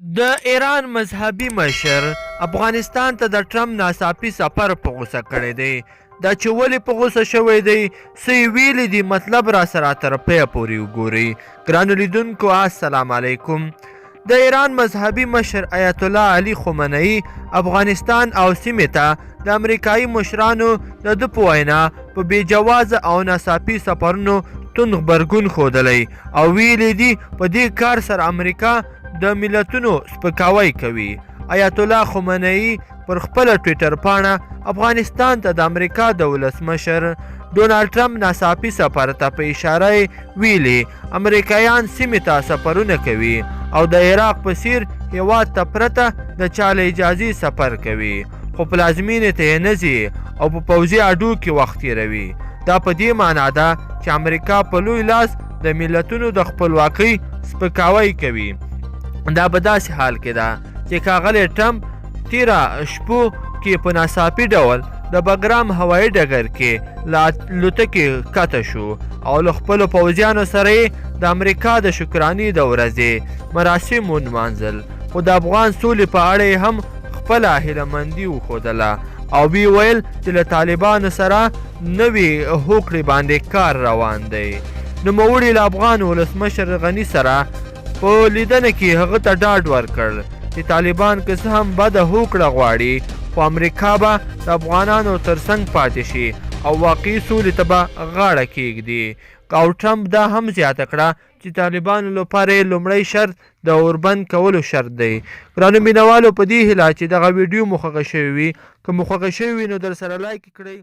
د ایران مذهبي مشر افغانستان ته د ټرمپ ناڅاپي سفر په غوسه کړی دی. دا چې ولې په غوسه شوی دی، څه یې ویلي دي، مطلب راسره تر پایه پورې وګورئ. ګرانو لیدونکو السلام علیکم. د ایران مذهبي مشر ایت الله علي خمنهيي افغانستان او سیمې ته د امریکایي مشرانو د ده په وینا په بې جوازه او ناڅاپي سفرونو توند غبرګون ښودلی او ویلي دي په دې کار سره امریکا د ملتونو سپکاوی کوي. ایت الله خمنهيي پر خپله ټویټر پاڼه افغانستان ته د امریکا د ولسمشر ډونالډ ټرمپ ناڅاپي سفر ته په اشاره ویلي، امریکایان سیمې ته سفرونه کوي او د عراق په څیر هیواد ته پرته د چا له اجازې سفر کوي، خو پلازمینې ته یې نه ځي او په پوځي اډو کې وخت تیروي. دا په دې معنا ده چې امریکا په لوی لاس د ملتونو د خپلواکۍ سپکاوی کوي. دا په داسې حال کې ده چې ښاغلی ټرمپ تیره شپو کې په ناڅاپي ډول د بګرام هوایي ډګر کې له الوتکې ښکته شو او له خپلو پوځیانو سره یې د امریکا د شکرانې د ورځې مراسم ونمانځل، خو د افغان سولې په اړه یې هم خپله هیله مندي وښودله او ویې ویل چې له طالبانو سره نوې هوکړې باندې کار روان دی. نوموړي له افغان ولسمشر غني سره په لیدنه کې هغه ته ډاډ ورکړ چې طالبان که څه هم بده هوکړه غواړي، خو امریکا به د افغانانو ترڅنګ پاتې شي او واقعي سولې ته به غاړه کېږدي. او ټرمپ دا هم زیاته کړه چې طالبانو لپاره یې لومړی شرط د اوربند کولو شرط دی. ګرانو مینوالو په دې هیله چې دغه ویډیو مو خوښه شوې وي. که مو خوښه شوې وي نو درسره لایک کړئ.